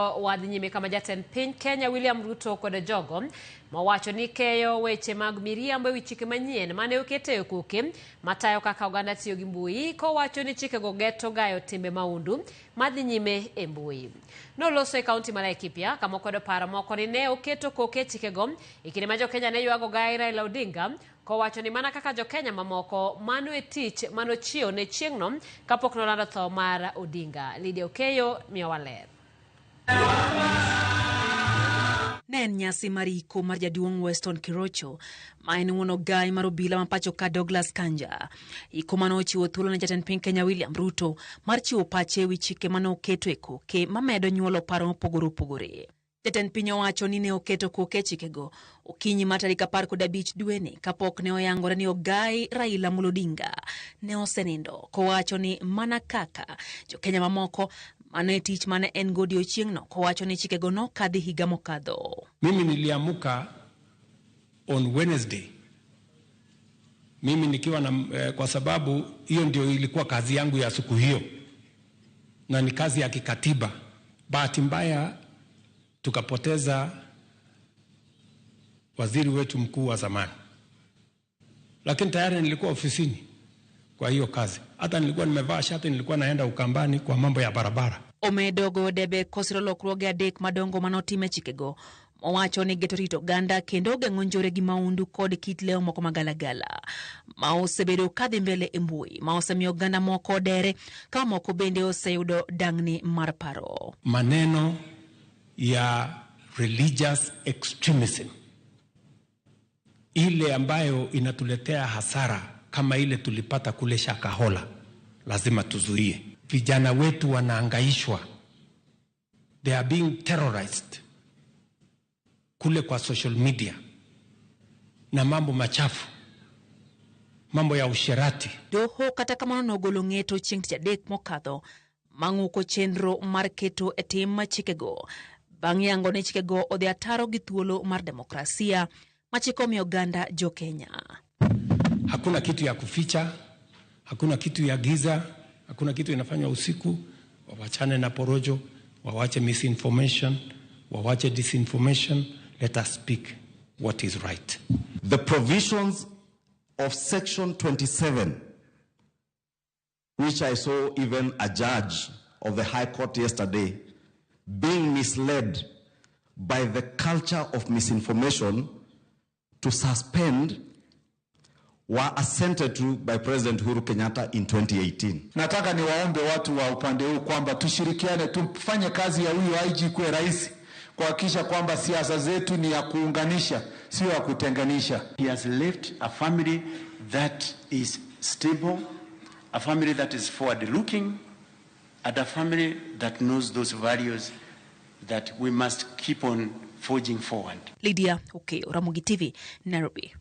Wadhi nyime kama jatend piny Kenya William Ruto kod jogo mowacho ni keyo weche mag miriambo ewi chike manyien mane oket e koke matayo kaka oganda tiyo gi mbui kowacho ni chikego geto gayo timbe maundu madhi nyime e mbui. Noloso e kaunti ma Laikipia kama okwedo paro moko ni ne oketo koke e chikego e kinde ma jokenya ne ywago gai Raila Odinga kowacho ni mana kaka jokenya mamoko mano e tich manochiewo ne chieng'no kapok nolando tho mar Odinga. Lydia Okeyo miyowa ler. Ne en nyasi mar iko mar jaduong' Weston Kirocho ma en wuon ogai mar obila ma pacho ka Douglas Kanja. Iko mano ochiwo thuolo ne jatend piny Kenya William Ruto mar chiwo pache e wi chike mane oketo e koke mamedo nyuolo paro mopogore opogore. Jatend piny owacho ni ne oketo koke e chikego okinyi mar tarik 15 dweni kapok ne oyangore ni ogai Raila Amolo Odinga ne osenindo kowacho ni mana kaka jokenya mamoko mano e tich mane en go odiochieng'no kowacho ni chikego nokadhi higa mokadho. Mimi niliamuka on Wednesday mimi nikiwa na kwa sababu hiyo ndio ilikuwa kazi yangu ya siku hiyo na ni kazi ya kikatiba. Bahati mbaya tukapoteza waziri wetu mkuu wa zamani, lakini tayari nilikuwa ofisini kwa hiyo kazi. Hata nilikuwa nimevaa shati, nilikuwa naenda Ukambani kwa mambo ya barabara. Omedo goyo debe kosiro lokruoge adek madongo manotim e chikego mowacho ni geto rito oganda kendo geng'o njore gi maundu kod kit lewo moko magalagala ma osebedo kadhi mbele e mbui ma osemiyo oganda moko odere ka moko bende oseyudo dang'ni mar paro. Maneno ya religious extremism ile ambayo inatuletea hasara kama ile tulipata kule Shakahola, lazima tuzuie. Vijana wetu wanaangaishwa, they are being terrorized kule kwa social media na mambo machafu, mambo ya usherati. Doho kata kamano nogolo ng'eto chieng' tich adek mokadho mang'uko chenro mar keto e tim chikego bang' yango ni chikego odhi ataro gi thuolo mar demokrasia ma chik omiyo oganda jo Kenya. Hakuna kitu ya kuficha, hakuna kitu ya giza, hakuna kitu inafanywa usiku. Wawachane na porojo, wawache misinformation, wawache disinformation. Let us speak what is right. The provisions of section 27, which I saw even a judge of the High Court yesterday being misled by the culture of misinformation to suspend, were assented to by President Uhuru Kenyatta in 2018. Nataka niwaombe watu wa upande huu kwamba tushirikiane, tufanye kazi ya huyu IG kuwe rahisi, kuhakikisha kwamba siasa zetu ni ya kuunganisha, sio ya kutenganisha. He has left a family that is stable, a family that is forward looking, and a family that knows those values that we must keep on forging forward. Lydia Okeyo, Ramogi TV, Nairobi.